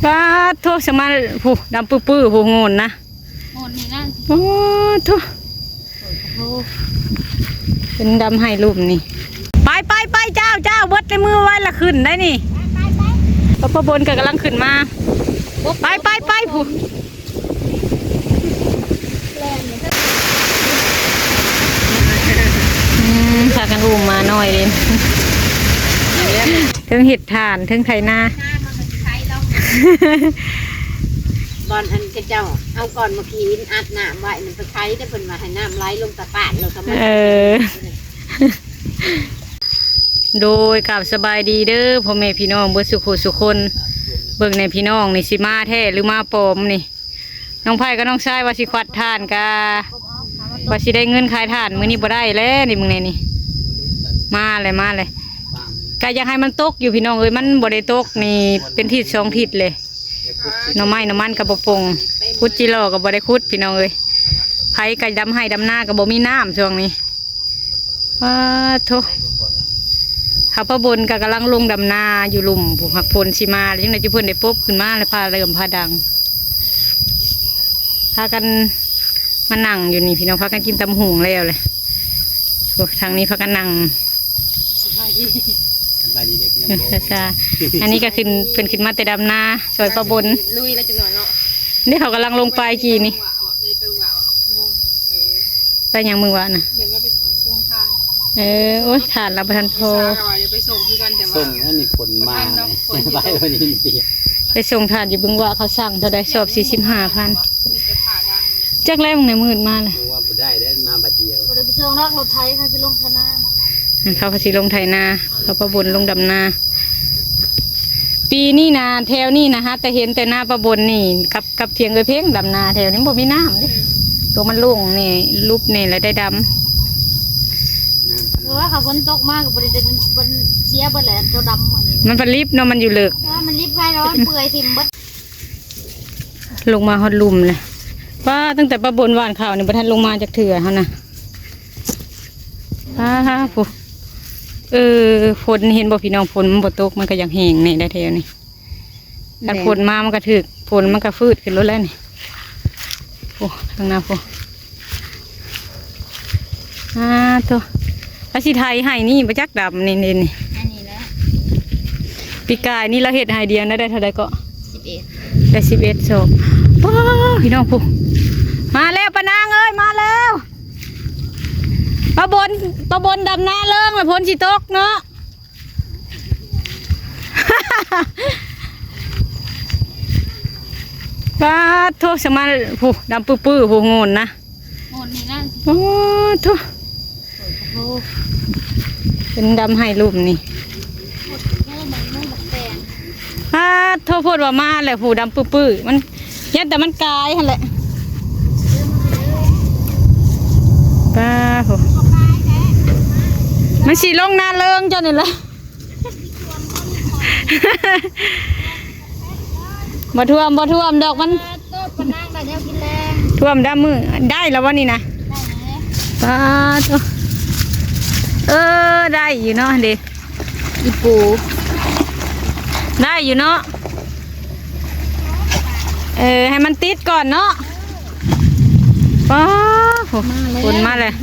ປາດໂທ ສະມາ ຜູ້ດຳປຶບໆ ຜູ້ໂງນນະ ໂງນນີ້ນະ ໂອ້ໂທ ໂອ້ ເປັນດຳໄຫລຸ່ມນີ້. ໄປໆໆ ເຈົ້າໆ ເບິດໃນມືໄວ້ລະຂຶ້ນໄດ້ນີ້. ປະບົນກໍກຳລັງຂຶ້ນມາ ໄປໆໆ ຜູ້ ອືມ ພາກັນອຸ້ມໝານ້ອຍເດ້ ເທິງເຮັດຖ່ານ ເທິງໄຖນາ ບ່ອນອັນເຂົາເຈົ້າເອົາກ້ອນໝາກຫີນອັດນ້ຳໄວ້ ມັນໄປໄຖເດ້ ເພິ່ນວ່າໃຫ້ນ້ຳໄຫຼລົງຕາປາດ ແລ້ວກໍມາ ເອີ ໂດຍ ກາບສະບາຍດີເດີພໍ່ແມ່ພີ່ນ້ອງເບິດສູ່ຜູ້ສູ່ຄົນ. ເບິ່ງແດ່ພີ່ນ້ອງນີ້ ຊິມາແທ້ຫຼືມາປອມນີ້. ນ້ອງໄພກັບນ້ອງຊາຍວ່າຊິຄວັດຖ່ານກະ ວ່າຊິໄດ້ເງິນຂາຍຖ່ານ ມື້ນີ້ບໍ່ໄດ້ແລ້ວນີ້ ເບິ່ງແດ່ນີ້ ມາແລ້ວ ມາແລ້ວ. ກະຢາກໃຫ້ມັນຕົກຢູ່ພີ່ນ້ອງເອີຍ ມັນບໍ່ໄດ້ຕົກນີ້ເປັນທິດສອງທິດເລີຍ. ໜໍ່ໄມ້ໜໍ່ມັນກໍບໍ່ປົ່ງ ຂຸດຈີຫຼໍ່ກໍບໍ່ໄດ້ຂຸດພີ່ນ້ອງເອີຍ. ໄຜກໍດຳໄຮ່ດຳນາກໍບໍ່ມີນ້ຳຊ່ວງນີ້. ປາດໂທ ເຂົາປະບົນກໍກຳລັງລົງດຳນາຢູ່ລຸ່ມພຸ້ນ ຫາກຝົນຊິມາແລ້ວ ຈັ່ງໃດຈຸເພິ່ນໄດ້ປົບຂຶ້ນມາແລ້ວ ພາເລີ່ມພາດັງ ພາກັນມານັ່ງຢູ່ນີ້ພີ່ນ້ອງ ພາກັນກິນຕຳຫຸ່ງແລ້ວແຫຼະ. ໂອ້ ທາງນີ້ພາກັນນັ່ງ ສະບາຍດີ ສະບາຍດີເດີພີ່ນ້ອງເດີ ຊາ ອັນນີ້ກໍຂຶ້ນ ເພິ່ນຂຶ້ນມາແຕ່ດຳນາຊ່ອຍປະບົນ ລຸຍແລ້ວຈັກໜ້ອຍເນາະ. ນີ້ເຂົາກຳລັງລົງໄປກີ້ນີ້ ໄປຫຍັງມື້ວານນະ? ເດີນມາໄປສົ່ງຖ່ານ ເອີ ໂອ້ຍ ຖ່ານລາວບໍ່ທັນພໍ ເອົາໄປສົ່ງຄືກັນ ແຕ່ວ່າ ສົ່ງອັນນີ້ຝົນມາ ບໍ່ທັນເນາະ ຝົນຢູ່ ໄປວັນນີ້ ໄປສົ່ງຖ່ານຢູ່ບຶງຫວ້າ ເຂົາສັ່ງເທົ່າໃດ ສອບສີ່ສິບຫ້າພັນ ມີແຕ່ຜ້າດັງ ຈັກແລ້ວໃນມືດມາລະ ວ່າບໍ່ໄດ້ເດ້ ມາບາດດຽວ ບໍ່ໄດ້ໄປສົ່ງດອກ ລົດໄຖເຂົາຊິລົງໄຖນາ ເຂົາກໍຊິລົງໄຖນາ ເຂົາປະບົນລົງດຳນາ. ປີນີ້ນະ ແຖວນີ້ນະ ຫາແຕ່ເຫັນແຕ່ນາປະບົນນີ້ ກັບ ກັບຖຽງເອື້ອຍເພັງ ດຳນາແຖວນີ້ບໍ່ມີນ້ຳເດ້ ຕົວມັນໂລ່ງແດ່ ຫຼຸບແດ່ ແລ້ວໄດ້ດຳ. ຄືວ່າເຂົາຝົນຕົກມາກໍບໍ່ໄດ້ ມັນເສຍເບິດແຫຼະ ຕົວດຳມື້ນີ້ ມັນປະລິບເນາະ ມັນຢູ່ເລິກ ເອີ ມັນລິບໄວເນາະ ເປື່ອຍຖິ້ມເບິດ. ລົງມາຮອດລຸ່ມແລ້ວ ປ້າ ຕັ້ງແຕ່ປະບົນຫວ່ານເຂົ້ານີ້ບໍ່ທັນລົງມາຈັກເທື່ອເຮົານະ ປ້າ ຜູ້ ເອີ ຝົນ ເຫັນບໍ່ພີ່ນ້ອງ ຝົນມັນບໍ່ຕົກ ມັນກໍຢາກແຫ້ງແດ່ໄດ໋ແຖວນີ້ ຄັນຝົນມາມັນກໍຖືກ ຝົນມັນກໍຟືດຂຶ້ນໂລດແລ້ວນີ້ ໂອ້ ທາງໜ້າພຸ້ນ ອາ ໂທ້ ລາວຊິໄຖໄຮ່ນີ້ບໍ່ຈັກດຳນີ້ ນີ້ ນີ້ ອັນນີ້ແຫຼະ ປີກາຍນີ້ລາວເຮັດໄຮ່ດຽວນະ ໄດ້ເທົ່າໃດເກາະ? ສິບເອັດ ໄດ້ສິບເອັດສອບ ປ້າ ພີ່ນ້ອງຜູ້ ມາແລ້ວ ປ້ານາງເອີຍ ມາແລ້ວ ປ້າບົນ ປ້າບົນດຳນາເລີງແລ້ວ ຝົນຊິຕົກເນາະ. ປາດໂທ ສະມາ ຜູ້ດຳປຶບໆ ຜູ້ໂງນນະ ໂງນນີ້ນະ ໂອ້ໂທ ໂອ້ ເປັນດຳໄຮ່ລຸ່ມນີ້ ໂອ້ ບັກແຕງ ປາດໂທ ໂພດວ່າມາແລ້ວ ຜູ້ດຳປຶບໆ ມັນ ຢ້ານແຕ່ມັນກາຍຫັ້ນແຫຼະ ປ້າໂທ ມັນຊິລົງນາເລີງເຈົ້ານີ້ແຫຼະ ບໍ່ຖ້ວມ ບໍ່ຖ້ວມດອກ ມັນ ປາໂຕ ປານາງໄດ້ແນວກິນແລງ ຖ້ວມດຳມື້ ໄດ້ແລ້ວວະນີ້ນະ ໄດ້ແລ້ວ ປາໂຕ ເອີ ໄດ້ຢູ່ເນາະ ເດ ອີ່ປູ ໄດ້ຢູ່ເນາະ ເອີ ໃຫ້ມັນຕິດກ່ອນເນາະ ປາ ໂອ້ ມາແລ້ວ ຝົນມາແລ້ວ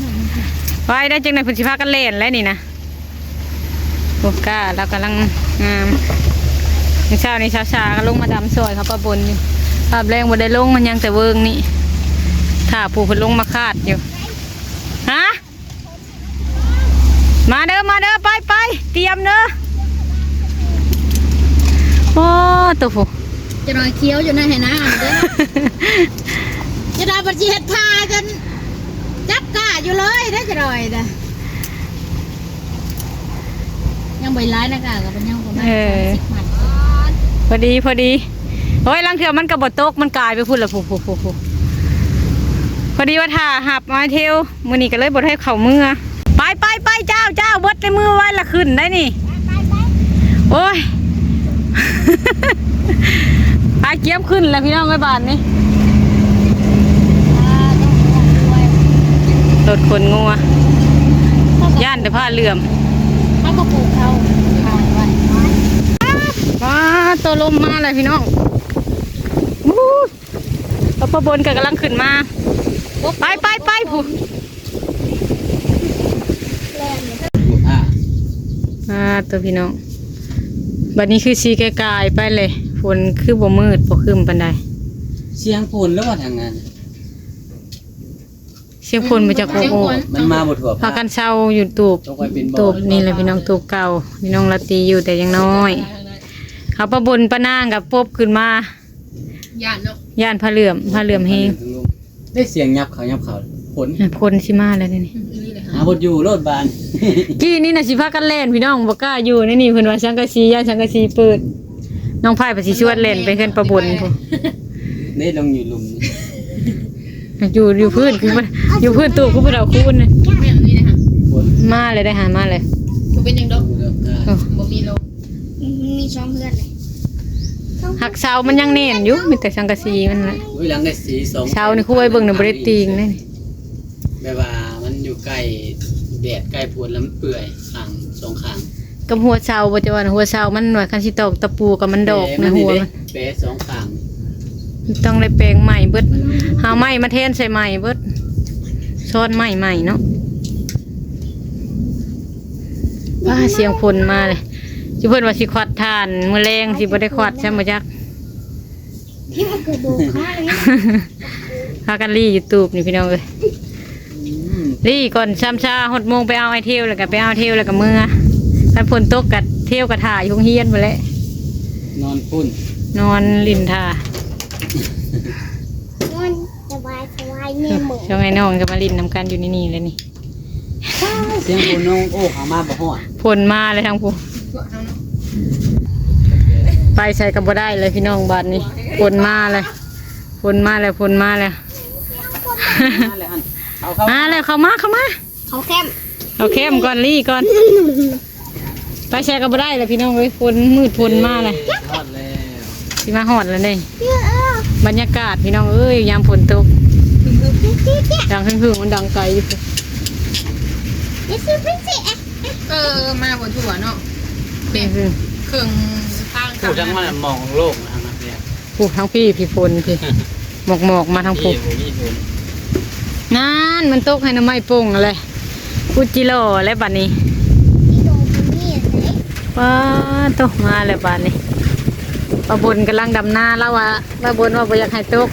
ໄວ້ໄດ້ ຈັ່ງໃດເພິ່ນຊິພາກັນແລ່ນແລ້ວນີ້ນະ. ໂອ້ ກ້າລາວກຳລັງງາມ ມື້ເຊົ້ານີ້ສາວສາກໍລົງມາດຳຊ່ອຍເຂົາປະບົນນີ້ ຮອບແລງບໍ່ໄດ້ລົງ ມັນຍັງແຕ່ເວີງນີ້ ຖ້າຜູ້ເພິ່ນລົງມາຄາດຢູ່ ຮະ ມາເດີ ມາເດີ ໄປ ໄປ ຕຽມເດີ ໂອ້ ໂຕຜູ້ ຈະໜ້ອຍຂຽວຢູ່ໃນໄຮ່ນາເດີ ຈະໄດ້ບັດຊິເຮັດທ່າກັນ ຈັບກ້າຢູ່ເລີຍເດ້ ຈະໜ້ອຍນະ ຍັງບໍ່ຫຼາຍນະ ກ້າກໍເປັນຍັງປະມານ ເອີ ສາມສິບມັດ ພໍດີ ພໍດີ ໂອ້ຍ ລາງເທື່ອມັນກໍບໍ່ຕົກ ມັນກາຍໄປພຸ້ນລະ ຜູ້ ຜູ້ ຜູ້ ຜູ້ ພໍດີວ່າຖ້າຮັບມາເທວ ມື້ນີ້ກໍເລີຍບໍ່ໄດ້ເຂົ້າເມືອ ໄປ ໄປ ໄປ ເຈົ້າ ເຈົ້າ ເບິດໃນມືໄວ້ລະຂຶ້ນໄດ້ນີ້ ໂອ້ຍ ອາ ກຽມຂຶ້ນແລ້ວພີ່ນ້ອງເອີຍ ບາດນີ້ ລົດຂົນງົວ ຢ້ານແຕ່ຜ້າເຫຼື້ອມ ເຂົາກໍປູກເຂົາ ປາໂຕ ລົມມາແລ້ວພີ່ນ້ອງ ພໍ່ບົນກໍກຳລັງຂຶ້ນມາ ໄປ ໄປ ໄປ ຜູ້ ອ່າ ໂຕ ພີ່ນ້ອງ ບັດນີ້ຄືຊິກາຍໆໄປເລີຍ ຝົນຄືບໍ່ມືດບໍ່ຄຶ້ມປານໃດ ສຽງຝົນແລ້ວວ່າທາງນັ້ນ ສຽງຝົນມາຈາກ ໂອ້ ມັນມາບໍ່ທົ່ວ ພາກັນເຊົ່າຢູ່ຕູບ ຕູບນີ້ແຫຼະ ພີ່ນ້ອງ ຕູບເກົ່າ ພີ່ນ້ອງລາຕີຢູ່ແຕ່ຍັງນ້ອຍ ເຂົາປະບົນປະນາງກັບປົບຂຶ້ນມາ ຢ້ານເນາະ ຢ້ານຜ້າເຫຼື້ອມ ຜ້າເຫຼື້ອມແຮງ ໄດ້ສຽງຫຍັບເຂົ້າຫຍັບເຂົ້າ ຝົນ ຝົນຊິມາແລ້ວນີ້ ອືມ ອີ່ຫຼີເລີຍ ຫາບໍ່ຢູ່ໂລດບາດ ກີ້ນີ້ນະຊິພາກັນແລ່ນ ພີ່ນ້ອງ ບໍ່ກ້າຢູ່ໃນນີ້ ເພິ່ນວ່າສັງກະສີ ຢ້ານສັງກະສີເປີດ ນ້ອງພາຍກໍຊິຊວນແລ່ນໄປເຮືອນປ້າບົນພຸ້ນ ເດ້ລົງຢູ່ລຸ່ມ ຢູ່ ຢູ່ພື້ນ ຄື ຢູ່ພື້ນຕູ້ຄືຜູ້ເຖົ້າຄູນ ແມ່ນນີ້ນະ ມາແລ້ວ ໄດ້ຫາມາແລ້ວ ບໍ່ເປັນຫຍັງດອກ ເອີ ບໍ່ມີລົມ ມັນມີສອງເຮືອນເລີຍ ຫັກເສົາມັນຍັງແໜ້ນຢູ່ ມີແຕ່ສັງກະສີມັນແຫຼະ ໂອ້ຍ ຫຼັງກະສີສອງ ເສົານີ້ຄູໄວ້ເບິ່ງນະ ບໍ່ໄດ້ຕີງເດ້ ແບບວ່າມັນຢູ່ໃກ້ແດດໃກ້ຝົນ ແລ້ວມັນເປື່ອຍຂ້າງສອງຂ້າງ ກັບຫົວເສົາບໍ່ ຈະວ່າຫົວເສົາມັນວ່າ ຄັນຊິຕອກຕະປູກໍມັນດອກໃນຫົວ ແປສອງຂ້າງ ຕ້ອງໄດ້ແປງໃໝ່ເບິດ ຫາໄມ້ມາແທນໃສ່ໃໝ່ເບິດ ຊ້ອນໄມ້ໃໝ່ເນາະ ວ້າ ສຽງຝົນມາເລີຍ ຊິເພິ່ນວ່າຊິຄວັດຖ່ານ ມື້ແລງຊິບໍ່ໄດ້ຄວັດຊ້ຳບໍ່ຈັກ ພາກັນລີ້ຢູ່ຕູບນີ້ ພີ່ນ້ອງເອີຍ ລີ້ກ່ອນຊ້ຳຊາ ຮອດໂມງໄປເອົາໄອເທວ ແລ້ວກໍໄປເອົາເທວ ແລ້ວກໍເມືອ ຄັນຝົນຕົກກໍເທວກໍຖ້າຢູ່ໂຮງຮຽນພຸ້ນແຫຼະ ນອນພຸ້ນ ນອນຫຼິ້ນຖ້າ ນອນສະບາຍໆ ນີ້ໝູ່ ຊ່ວງໄອ້ນ້ອງກໍມາຫຼິ້ນນຳກັນຢູ່ໃນນີ້ແຫຼະນີ້ ສຽງຝົນນ້ອງໂອ້ເຂົ້າມາບໍ່ຮອດ ຝົນມາແລ້ວທາງຜູ້ ໄປໃສກໍບໍ່ໄດ້ເລີຍພີ່ນ້ອງ ບາດນີ້ຝົນມາແລ້ວ ຝົນມາແລ້ວ ຝົນມາແລ້ວ ມາແລ້ວ ເຂົ້າມາ ເຂົ້າມາ ເຂົ້າແຄມ ເຂົ້າແຄມກ່ອນ ລີ້ກ່ອນ ໄປໃສກໍບໍ່ໄດ້ແລ້ວພີ່ນ້ອງເອີຍ ຝົນມືດຝົນມາແລ້ວ ຮອດແລ້ວ ຊິມາຮອດແລ້ວເດ້ ບັນຍາກາດພີ່ນ້ອງເອີຍ ຍາມຝົນຕົກ ດັງຮຶ່ງໆ ມັນດັງໄກຢູ່ ເອີ ມາບໍ່ທົ່ວເນາະ ແບບເຄິ່ງທາງ ຜູ້ທາງມັນມອງໂລກນະ ທາງນັ້ນແຫຼະ ຜູ້ທາງພີ້ ພີ້ຝົນພີ້ ໝອກໆ ມາທາງພຸ້ນ ນານ ມັນຕົກໃຫ້ໜໍ່ໄມ້ປົ່ງຫັ້ນແຫຼະ ອຸດຈິຫຼໍ່ແລ້ວບາດນີ້ ປ້າໂຕ ມາແລ້ວບາດນີ້ ປ້າບົນກຳລັງດຳນາ ລາວວ່າ ປ້າບົນວ່າບໍ່ຢາກໃຫ້ຕົກ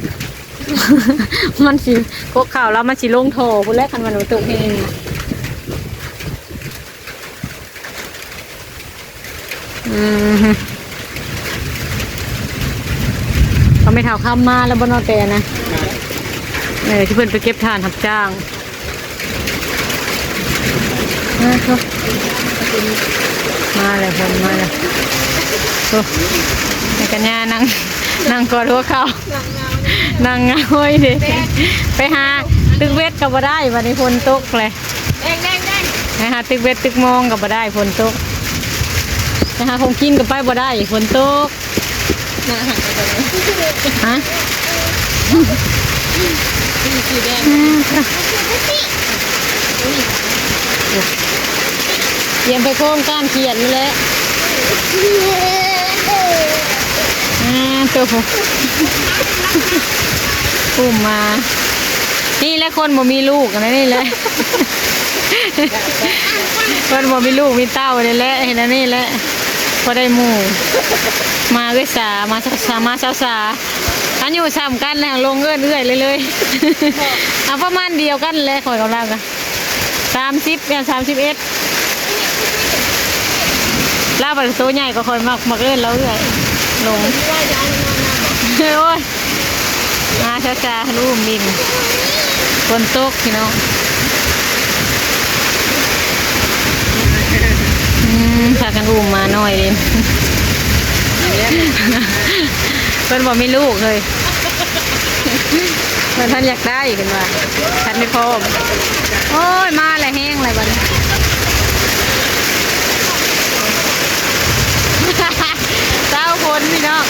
ມັນຊິ ກົກເຂົ້າລາວມັນຊິລົງທໍ່ພຸ້ນແຫຼະ ຄັນມັນຕົກແຮງນະ ອືມ ເອົາແມ່ເຖົ້າຄຳມາແລ້ວບໍ່ເນາະ ແຕ່ນະ ເອີ ທີ່ເພິ່ນໄປເກັບຖ່ານຮັບຈ້າງ ມາແລ້ວ ຄົນມາແລ້ວ ໂອ້ ແມ່ກັນຍານັ່ງ ນັ່ງກອດຫົວເຂົ່າ ນັ່ງເຫງົາເລີຍເດ້ ໄປຫາຕຶກເບັດກໍບໍ່ໄດ້ ບາດນີ້ຝົນຕົກແຫຼະ ໄປຫາຕຶກເບັດຕຶກມອງກໍບໍ່ໄດ້ ຝົນຕົກ ໄປຫາຂອງກິນກໍໄປບໍ່ໄດ້ ຝົນຕົກ ຮະ ຕຽມໄປໂຄງການຂຽນນີ້ແຫຼະ ອ່າ ໂຕ ອຸ້ມມາ ນີ້ແຫຼະຄົນບໍ່ມີລູກ ອັນນີ້ແຫຼະ ເພິ່ນບໍ່ມີລູກມີເຕົ້ານີ້ແຫຼະ ເຮັດອັນນີ້ແຫຼະ ພໍໄດ້ໝູ່ ມາເອື້ອຍສາ ມາສາ ມາສາວສາ ອາຍຸສ່ຳກັນແລ້ວ ລົງເອີ້ນເອື້ອຍເລີຍ ເອົາປະມານດຽວກັນແຫຼະ ຂ້ອຍກັບລາວກະ ສາມສິບ ແມ່ນສາມສິບເອັດ ລາວບັດໂຕໃຫຍ່ກວ່າຂ້ອຍ ມັກ ມັກເອີ້ນລາວເອື້ອຍ ຫຼົງ ໂອ້ຍ ມາຊ້າໆ ລູກຫຼິ້ນ ຝົນຕົກພີ່ນ້ອງ ອືມ ພາກັນອຸ້ມໝານ້ອຍຫຼິ້ນ ເພິ່ນບໍ່ມີລູກເລີຍ ເພິ່ນ ເພິ່ນຢາກໄດ້ ເພິ່ນວ່າ ທັນໄດ້ພ້ອມ ໂອ້ຍ ມາແລ້ວ ແຮງແລ້ວບັດນີ້ ຊາວຄົນພີ່ນ້ອງ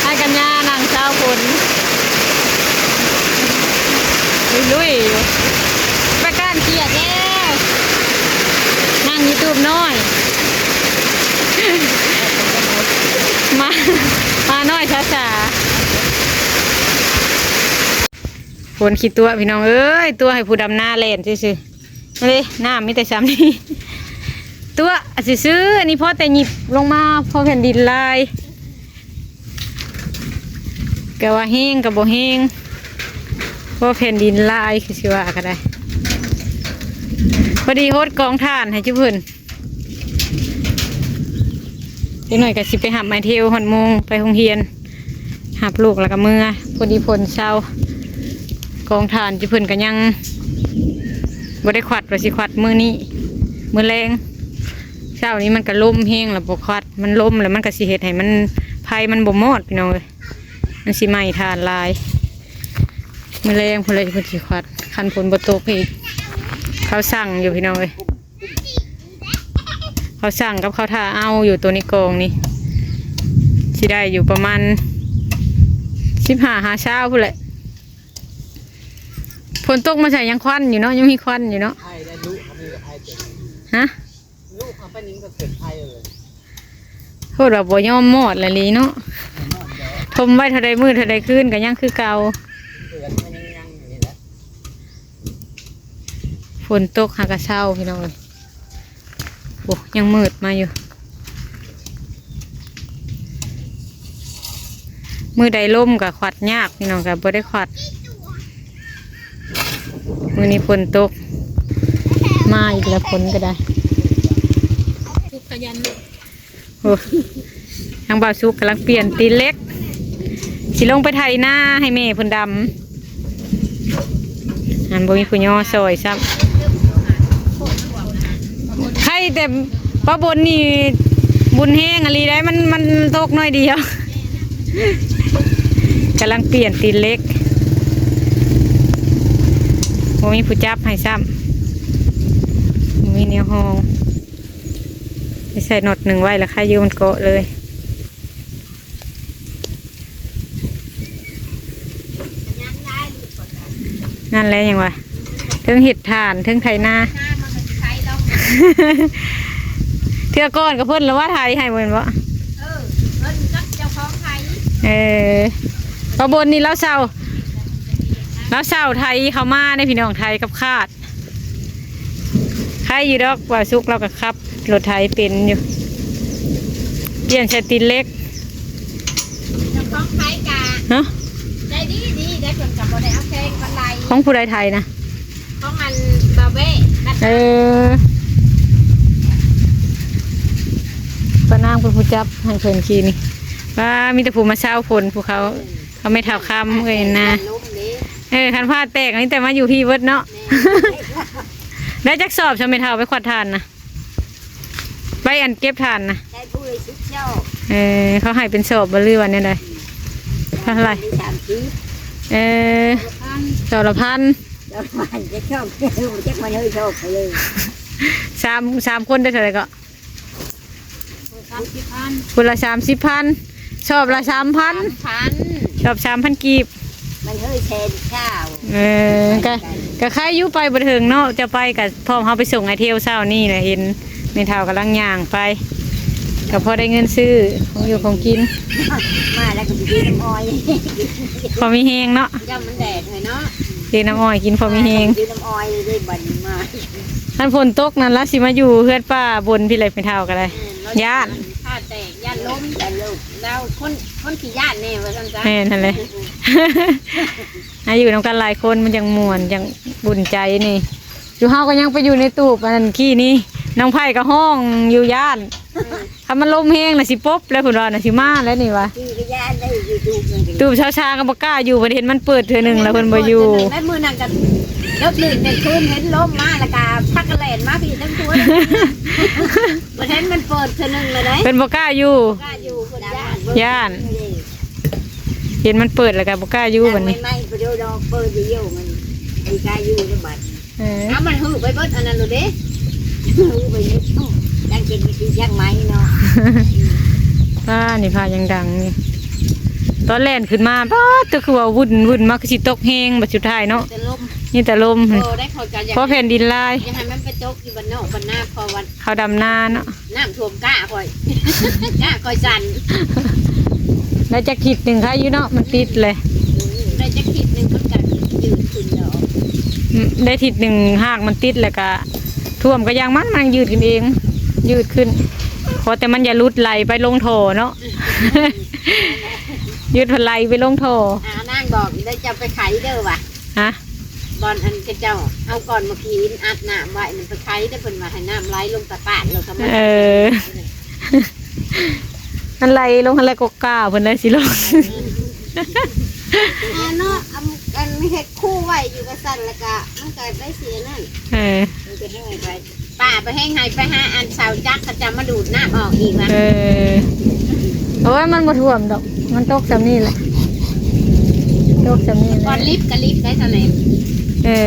ອ້າຍກັນຍານັ່ງຊາວຄົນ ລຸຍໆ ຢູ່ ປະການຂຽດແລ້ວ ນັ່ງຢູ່ຕູບນ້ອຍ ມາ ມານ້ອຍຊ້າໆ. ຝົນຂີ້ຕົວະພີ່ນ້ອງເອີຍ ຕົວະໃຫ້ຜູ້ດຳນາແລ່ນຊື່ໆ ເດ້ ນ້ຳມີແຕ່ຊ່ຳນີ້ ຕົວະຊື່ໆ ອັນນີ້ພໍແຕ່ຫຍິບລົງມາ ພໍແຜ່ນດິນລາຍ ກະວ່າແຮງກະບໍ່ແຮງ ພໍແຜ່ນດິນລາຍ ຄືຊິວ່າກະໄດ້ ພໍດີຫົດກອງຖ່ານໃຫ້ຈຸເພິ່ນ. ຈັກໜ້ອຍກະຊິໄປຮັບໄອເທວຮອດໂມງໄປໂຮງຮຽນ ຮັບລູກແລ້ວກະເມືອ ພໍດີຝົນເຊົາ ກອງຖ່ານຈຸເພິ່ນກະຍັງບໍ່ໄດ້ຄວັດ ວ່າຊິຄວັດມື້ນີ້ ມື້ແລງ ເຊົ້ານີ້ມັນກະລົມແຮງແລ້ວບໍ່ຄວັດ ມັນລົມແລ້ວມັນກະຊິເຮັດໃຫ້ມັນ ໄຟມັນບໍ່ມອດພີ່ນ້ອງເອີຍ ມັນຊິໄໝ້ຖ່ານຫຼາຍ ມື້ແລງພຸ້ນແຫຼະເພິ່ນຊິຄວັດ ຄັນຝົນບໍ່ຕົກອີກ ເຂົາສັ່ງຢູ່ພີ່ນ້ອງເອີຍ. ເຂົາສັ່ງກັບເຂົາຖ້າເອົາຢູ່ ໂຕນີ້ກອງນີ້ ຊິໄດ້ຢູ່ປະມານສິບຫ້າຫາຊາວພຸ້ນແຫຼະ ຝົນຕົກມາໃສ່ຍັງຄວັນຢູ່ເນາະ ຍັງມີຄວັນຢູ່ເນາະ ໄພໄດ້ລູກເຂົາມີກັບໄພເຕັມ ຮະ ລູກເຂົາໄປນີ້ມັນກໍເກີດໄພເລີຍ ໂພດວ່າບໍ່ຍອມມອດລະລີເນາະ ມອດແລ້ວ ຖົມໄວ້ເທົ່າໃດມື້ເທົ່າໃດຄືນກໍຍັງຄືເກົ່າ ເຫຼືອມັນຍັງຍັງຢູ່ນີ້ແຫຼະ ຝົນຕົກຫາກະເຊົາພີ່ນ້ອງເອີຍ ໂອ້ ຍັງມືດມາຢູ່ ມື້ໃດລົມກະຄວັດຍາກພີ່ນ້ອງ ກະບໍ່ໄດ້ຄວັດ ມື້ນີ້ຝົນຕົກ ມາອີກແລ້ວຝົນກະໄດ້ ທຸກຂະຍັນ ໂອ້ ທາງບ່າວສຸກກຳລັງປ່ຽນຕີນເຫຼັກ ຊິລົງໄປໄຖນາໃຫ້ແມ່ເພິ່ນດຳ ອັນບໍ່ມີຜູ້ຍໍຊ່ອຍຊ້ຳ ໄຄແຕ່ປ້າບົນນີ້ບຸນແຮງອີ່ຫຼີໄດ໋ ມັນ ມັນຕົກໜ້ອຍດຽວ ກຳລັງປ່ຽນຕີນເຫຼັກ ບໍ່ມີຜູ້ຈັບໃຫ້ຊ້ຳ ບໍ່ມີແນວຮອງ ໄປໃສ່ນັອດໜຶ່ງໄວ້ລະ ໄຄຢູ່ມັນເກາະເລີຍ ນັ້ນແຫຼະຫຍັງວະ ເທິງເຮັດຖ່ານ ເທິງໄຖນາ ເທື່ອກ່ອນກໍເພິ່ນລະວ່າໄຖໃຫ້ ແມ່ນບໍ່? ເອີ ເພິ່ນກັບເຈົ້າຂອງໄຖ ເອີ ປ້າບົນນີ້ລາວເຊົ່າ ລາວເຊົ່າໄຖເຂົ້າມາເດ້ພີ່ນ້ອງ ໄຖກັບຄາດ ໄຄຢູ່ດອກ ບ່າວສຸກລາວກໍຂັບລົດໄຖເປັນຢູ່ ປ່ຽນໃສ່ຕີນເຫຼັກ ເຈົ້າຂອງໄຖກະ ຮະ ໃຈດີດີເດ້ ເພິ່ນກໍບໍ່ໄດ້ເອົາແພງປານໃດ ຂອງຜູ້ໃດໄຖນະ? ຂອງອັນບ່າວເບ້ ເອີ ປ້ານາງເປັນຜູ້ຈັບໃຫ້ເພິ່ນຂີ່ນີ້ ວ່າມີແຕ່ຜູ້ມາເຊົ່າຝົນ ຜູ້ເຂົາ ເຂົາແມ່ເຖົ້າຄຳເອີຍນະ ເອີ ຄັນຟ້າແຕກນີ້ແຕ່ມາຢູ່ພີ້ເບິດເນາະ ແມ່ນ ໄດ້ຈັກສອບຊະແມ່ເຖົ້າໄປຄວັດຖ່ານນະ? ໄປອັນເກັບຖ່ານນະ ໄດ້ຜູ້ລະສິບຊອບ ເອີ ເຂົາໃຫ້ເປັນສອບບໍ່ ຫຼືວ່າແນວໃດ? ເທົ່າໃດ? ສາມສິບ ເອີ ສອບລະພັນ ສອບລະພັນ ຈັກຊອບ ຈັກມັນເຮີ້ຊອບເລີຍ ສາມ ສາມຄົນໄດ້ເທົ່າໃດເກາະ? ສາມສິບພັນ ຄົນລະສາມສິບພັນ ສອບລະສາມພັນ ສາມພັນ ສອບສາມພັນກີບ ມັນເຮີ້ແຊນຊາວ ເອີ ກະ ກະໄຄຢູ່ໄປບໍ່ເຖິງເນາະ ຈະໄປກະພ້ອມເຮົາໄປສົ່ງໄອ້ເທວເຊົ້ານີ້ແຫຼະ ເຫັນແມ່ເຖົ້າກຳລັງຍ່າງໄປ ກະພໍໄດ້ເງິນຊື້ຂອງຢູ່ຂອງກິນ ມາແລ້ວກໍໄປຊື້ນ້ຳອ້ອຍ ພໍມີແຮງເນາະ ຢ້ານມັນແດດໃຫ້ເນາະ ຊື້ນ້ຳອ້ອຍກິນພໍມີແຮງ ຊື້ນ້ຳອ້ອຍເລີຍເດ້ບັດນີ້ມາ ຄັນຝົນຕົກນັ້ນລະຊິມາຢູ່ເຮືອນປ້າບົນພີ້ແຫຼະ ແມ່ເຖົ້າກໍໄດ້ ແມ່ນ ຢ້ານ ຖ້າແຕກ ຢ້ານລົມ ຢ້ານລົມ ແລ້ວຄົນ ຄົນຂີ້ຢ້ານແດ່ວ່າຊັ້ນຊະ ແມ່ນຫັ້ນແຫຼະ ມາຢູ່ນຳກັນຫຼາຍຄົນມັນຈັ່ງມ່ວນຈັ່ງອຸ່ນໃຈນີ້ ຢູ່ເຮົາກໍຍັງໄປຢູ່ໃນຕູບອັນນັ້ນຂີ້ນີ້ ນ້ອງໄຜ່ກໍຮ້ອງຢູ່ຢ້ານ ເອີ ຄັນມັນລົມແຮງນະຊິປົບແລ້ວ ເພິ່ນວ່ານະ ຊິມາແລ້ວນີ້ວ່າ ທີ່ກໍຢ້ານໄດ້ຢູ່ຕູບນັ້ນ ຕູບຊາວຊາກໍບໍ່ກ້າຢູ່ ເພິ່ນເຫັນມັນເປີດເທື່ອໜຶ່ງແລ້ວເພິ່ນບໍ່ຢູ່ ແລ້ວມື້ນັ້ນກໍເລິກດື່ນກາງຄືນເຫັນລົມມາ ແລ້ວກໍພາກັນແລ່ນມາພີ້ທັງຕົວ ບໍ່ເຫັນມັນເປີດເທື່ອໜຶ່ງແລ້ວເດ້ ເພິ່ນບໍ່ກ້າຢູ່ ບໍ່ກ້າຢູ່ ເພິ່ນຢ້ານ ຢ້ານ ເຫັນມັນເປີດແລ້ວກໍບໍ່ກ້າຢູ່ບັດນີ້ ໃໝ່ໆ ບໍ່ໄດ້ດອກ ເປີດຢູ່ ມັນບໍ່ກ້າຢູ່ແລ້ວບັດ ເອີ ເອົາ ມັນຮື້ໄປເບິດອັນນັ້ນໂລດເດ້ ຮື້ໄປເບິດ ຍັງເປັນວິທີຍັງໃໝ່ເນາະ ປ້າ ນີ້ພາຍັງດັງນີ້ ຕອນແລ່ນຂຶ້ນມາ ປ້າດ ຄືວ່າວຸ່ນໆ ມາຄືຊິຕົກແຮງ ບັດສຸດທ້າຍເນາະ ມີແຕ່ລົມ ມີແຕ່ລົມ ບໍ່ໄດ້ເຂົ້າໃຈ ພໍແຜ່ນດິນລາຍ ຢາກໃຫ້ມັນໄປຕົກຢູ່ບ້ານນອກບ້ານນາ ເພາະວ່າເຂົາດຳນາເນາະ ນ້ຳຖ້ວມກ້າຂ້ອຍ ກ້າຂ້ອຍສັ່ນ ໄດ້ຈັກທິດໜຶ່ງໄຄຢູ່ເນາະ ມັນຕິດເລີຍ ເອີ ໄດ້ຈັກທິດໜຶ່ງມັນກໍ ຢືດຂຶ້ນດອກ ອືມ ໄດ້ທິດໜຶ່ງຮາກມັນຕິດ ແລ້ວກະຖ້ວມກະຢ່າງມັນ ມັນຢືດຂຶ້ນເອງ ຢືດຂຶ້ນ ຂໍແຕ່ມັນຢ່າຫຼຸດໄຫຼໄປລົງທໍ່ເນາະ ຢືດພັນໄຫຼໄປລົງທໍ່. ອ່າ ນາງບອກເດີ ເຈົ້າໄປໄຂເດີວ່າ ຮະ ບ່ອນອັນເຂົາເຈົ້າເອົາກ້ອນໝາກຫີນອັດນ້ຳໄວ້ ມັນໄປໄຂເດີ ເພິ່ນວ່າໃຫ້ນ້ຳໄຫຼລົງຕາປາດ ແລ້ວກໍມາ ເອີ ມັນໄຫຼລົງຫັ້ນແຫຼະ ກົກກ້າເພິ່ນໄດ້ຊິລົງ ອ່າເນາະ ອັນ ອັນເຮັດຄູໄວ້ຢູ່ວ່າຊັ້ນ ແລ້ວກະມັນກະໄດ້ຊິອັນນັ້ນ ເອີ ມັນກະແຫ້ງໄປ ປ້າໄປແຮ່ງໃຫ້ໄປຫາອັນເສົາຈັກ ເຂົາເຈົ້າມາດູດນ້ຳອອກອີກວ່າ ເອີ ໂອ້ຍ ມັນບໍ່ຖ້ວມດອກ ມັນຕົກສ່ຳນີ້ແຫຼະ ຕົກສ່ຳນີ້ແຫຼະ ກ່ອນລິບກະລິບໄດ້ເທົ່ານັ້ນ ເອີ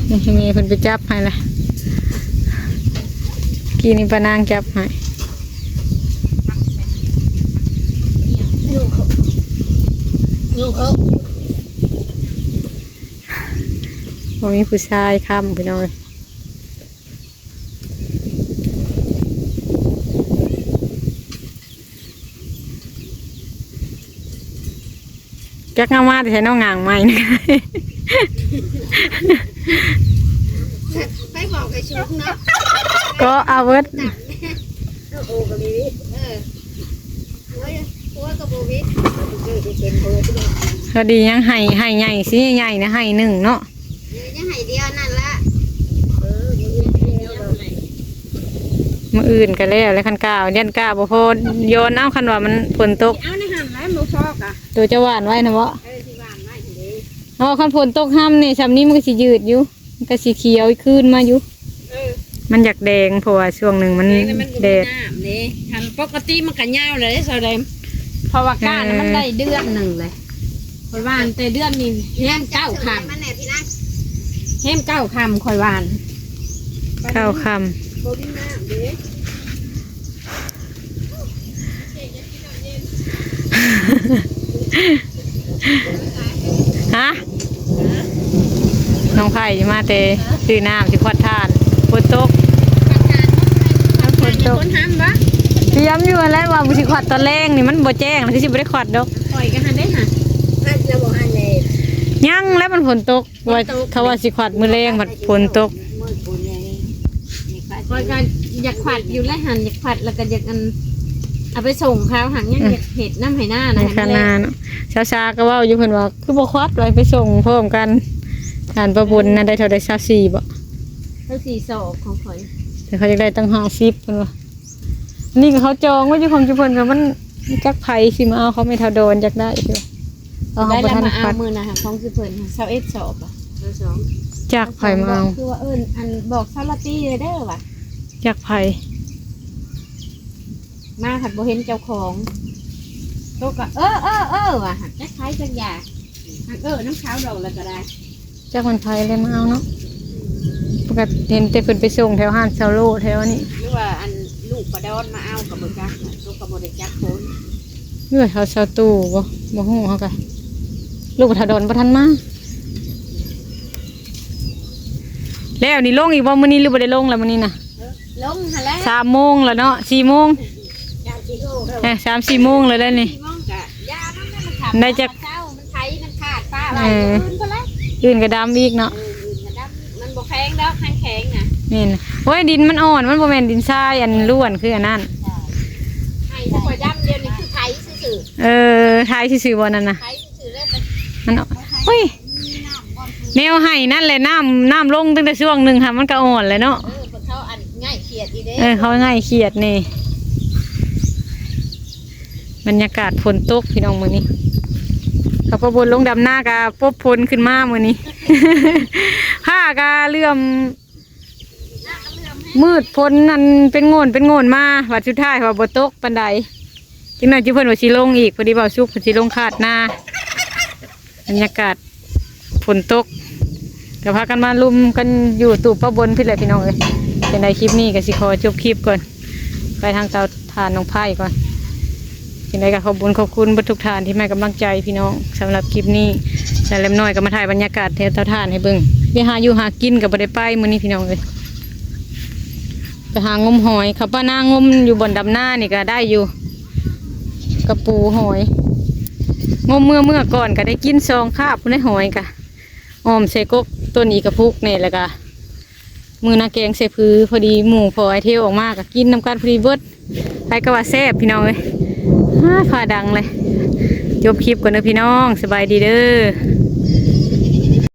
ນີ້ແມ່ເພິ່ນໄປຈັບໃຫ້ລະ ກີ້ນີ້ປ້ານາງຈັບໃຫ້ ບໍ່ມີຜູ້ຊາຍຄ້ຳ ພີ່ນ້ອງເອີຍ. ຈັກເອົາມາແຕ່ໃສເນາະ ຫຍ້າງໃໝ່ ໄປບອກໄປຊຸກເນາະ ເກາະເອົາເບິດ ໂອ້ ກະມີ ເອີ ໂອ້ຍ ໂອ້ຍ ກະບໍ່ວິດ ພໍດີຍັງໄຮ່ ໄຮ່ໃຫຍ່ ຊິໃຫຍ່ນະ ໄຮ່ໜຶ່ງເນາະ ເອີ ຍັງໄຮ່ດຽວນັ້ນລະ ເອີ ມື້ອື່ນກະແລ້ວ ແລ້ວຄັນກ້າ ຢ້ານກ້າບໍ່ພໍ ຍ້ອນເອົາ ຄັນວ່າມັນຝົນຕົກ ເອົາໃນຫັ້ນແຫຼະ ບໍ່ພໍກະ ໂຕເຈົ້າຫວ່ານໄວ້ນະເບາະ ເອີ ຊິຫວ່ານໄວ້ຫັ້ນເດ້ ເອົາ ຄັນຝົນຕົກຮຳນີ້ ຊ່ຳນີ້ມັນກະຊິຍືດຢູ່ ມັນກະຊິຂຽວຄືນມາຢູ່ ເອີ ມັນຢາກແດງ ເພາະວ່າຊ່ວງໜຶ່ງມັນ ແດງແລ້ວມັນບໍ່ມີ ແດດ ນ້ຳເດ້ ຄັນປົກກະຕິມັນກະຍາວແລ້ວເດ້ ສາວແດງ ເພາະວ່າກ້ານ ເອີ ມັນໄດ້ເດືອນໜຶ່ງແລ້ວ ຂ້ອຍຫວ່ານແຕ່ເດືອນນີ້ແຮມເກົ້າຄ່ຳ ມັນແຫຼະພີ່ນາງ ແຮມເກົ້າຄ່ຳຂ້ອຍຫວ່ານ ເກົ້າຄ່ຳ ບໍ່ມີນ້ຳເດ້. ຮະ ນ້ອງໄຜ່ມາແຕ່ຊື້ນ້ຳ ຊິຂວັດຖ່ານ ຝົນຕົກ ຝົນຕົກ ຕຽມຢູ່ຫັ້ນແຫຼະ ວ່າຊິຂວັດຕອນແລງນີ້ ມັນບໍ່ແຈ້ງ ຄືຊິບໍ່ໄດ້ຂວັດດອກ ຂ້ອຍກະຫັ້ນເດ້ຫະ ຂວັດແລ້ວບໍ່ຫັ້ນແຫຼະ ຍັງແຫຼະ ມັນຝົນຕົກ. ວ່າ ເຂົາວ່າຊິຂວັດມື້ແລງ ບັດຝົນຕົກ ຂ້ອຍກະຢາກຂວັດຢູ່ແຫຼະຫັ້ນ ຢາກຂວັດແລ້ວກະຢາກອັນ ເອົາໄປສົ່ງເຂົາ ຫາກຍັງ ເອີ ຢາກເຮັດນຳໄຮ່ນານະ ໃຫ້ມັນແລ້ວ ຊາວຊາກະເວົ້າຢູ່ ເພິ່ນວ່າຄືບໍ່ຂວັດ ວ່າໄປສົ່ງພ້ອມກັນ ທ່ານປະບຸນນະ ໄດ້ເທົ່າໃດ ຊາວສີ່ບໍ ຊາວສີ່ສອກຂອງຂ້ອຍ ແຕ່ເຂົາຢາກໄດ້ຕັ້ງຫ້າສິບ ເພິ່ນວ່າ ອັນນີ້ກະເຂົາຈອງໄວ້ຢູ່ ຂອງຈຸເພິ່ນກະມັນ ຈັກໃຜຊິມາເອົາ ຂອງແມ່ເຖົ້າດອນຢາກໄດ້ ເອົາ ເຮົາບໍ່ທັນ ໄດ້ລະມາເອົາ ຂວັດ ມື້ນະ ຂອງຈຸເພິ່ນຊາວເອັດສອກ ຊາວສອງ ຈັກໃຜມາເອົາ ຄືວ່າເອີ້ນ ອັນ ບອກສາວລາຕີເດີວ່າ ຈັກໃຜ ມາພັດບໍ່ເຫັນເຈົ້າຂອງ ໂຕກະ ເອີ ເອີ ເອີ ວ່າ ຈັກໃຜຈັກຢ່າ ຫາກເອີ້ນນຳເຂົາດອກ ແລ້ວກະໄດ້ ຈັກແມ່ນໃຜແຫຼະມາເອົາເນາະ ປະກະເຫັນແຕ່ເພິ່ນໄປສົ່ງແຖວຮ້ານຊາວໂລແຖວນີ້ ຫຼືວ່າອັນລູກປາດອນມາເອົາກະບໍ່ຈັກ ໂຕກະບໍ່ໄດ້ຈັກຄົນ ເອີ ເຂົາຊາວຕູ້ບໍ ບໍ່ຮູ້ເຮົາກະ ລູກປາດອນບໍ່ທັນມາ ແລ້ວນີ້ລົງອີກບໍ່ມື້ນີ້ ຫຼືບໍ່ໄດ້ລົງລະມື້ນີ້ນະ ເອີ ລົງຫັ້ນແຫຼະ ສາມໂມງລະເນາະ ສີ່ໂມງ ສາມສີ່ໂມງແລ້ວ ເອີ ສາມສີ່ໂມງລະໄດ້ນີ້ ສີ່ໂມງກະຢ່ານຳ ມັນຄ່ຳ ໄດ້ຈັກ ເຊົ້າ ໄຖມັນຂາດປະໄວ້ ເອີ ອື່ນພຸ້ນລະ ອື່ນກະດຳອີກເນາະ ເອີ ອື່ນກະດຳ ມັນບໍ່ແຂງດອກ ຄັນແຂງນະ ແມ່ນ ໂອ້ຍ ດິນມັນອ່ອນ ມັນບໍ່ແມ່ນດິນຊາຍ ອັນລ້ວນຄືອັນນັ້ນ ໃຫ້ແຕ່ຂ້ອຍດຳດຽວນີ້ຄືໄຖຊື່ໆ ເອີ ໄຖຊື່ໆບໍ່ນັ້ນນະ ໄຖຊື່ໆເລີຍ ມັນ ໂອ້ຍ ແນວໄຮ່ນັ້ນແຫຼະ ນ້ຳ ນ້ຳລົງຕັ້ງແຕ່ຊ່ວງໜຶ່ງຫັ້ນ ມັນກະອ່ອນແຫຼະເນາະ ເອີ ເຂົາອັນງ່າຍຂຽດອີເດ້ ເອີ ເຂົາງ່າຍຂຽດນີ້ ບັນຍາກາດຝົນຕົກພີ່ນ້ອງມື້ນີ້ ເຂົາປະບົນລົງດຳນາກະປົບຝົນຂຶ້ນມາມື້ນີ້ ຟ້າກະເຫຼື້ອມມືດ ຝົນນັ້ນເປັນໂງ່ນເປັນໂງ່ນມາ ບັດສຸດທ້າຍວ່າບໍ່ຕົກປານໃດ ຈັກໜ້ອຍຈຸເພິ່ນວ່າຊິລົງອີກ ພໍດີບ່າວສຸກເພິ່ນຊິລົງຄາດນາ ບັນຍາກາດ ຝົນຕົກ ກະພາກັນມາລຸມກັນຢູ່ຕູບປ້າບົນພີ້ແຫຼະພີ່ນ້ອງເອີຍ ຈັ່ງໃດຄລິບນີ້ກະຊິຂໍຈົບຄລິບກ່ອນ ໄປທາງເຕົາຖ່ານນ້ອງໄພ້ກ່ອນ ຈັ່ງໃດກະຂອບບຸນຂອບຄຸນເບິດທຸກທ່ານທີ່ໃຫ້ກຳລັງໃຈພີ່ນ້ອງ ສຳລັບຄລິບນີ້ ສາວແຫຼມນ້ອຍກະມາຖ່າຍບັນຍາກາດແຖວເຕົາຖ່ານໃຫ້ເບິ່ງ ໄປຫາຢູ່ຫາກິນກະບໍ່ໄດ້ໄປມື້ນີ້ພີ່ນ້ອງເອີຍ ໄປຫາງົມຫອຍ ເຂົາປ້ານາງົມຢູ່ບ່ອນດຳນານີ້ກະໄດ້ຢູ່ ກະປູຫອຍ ງົມເມື່ອ ເມື່ອກ່ອນກໍໄດ້ກິນສອງຄາບພຸ້ນໃດ ຫອຍກະ ອ້ອມໃສ່ກົກຕົ້ນອີກກະພຸກນີ້ ແລ້ວກະ ມື້ນາແກງໃສ່ຜື ພໍດີໝູ່ພໍ່ອ້າຍເທວອອກມາກໍກິນນຳກັນພໍດີເບິດ. ໃຜກໍວ່າແຊບພີ່ນ້ອງເອີຍ. ອ້າ ຟ້າດັງເລີຍ. ຈົບຄລິບກ່ອນເດີພີ່ນ້ອງ ສະບາຍດີເດີ.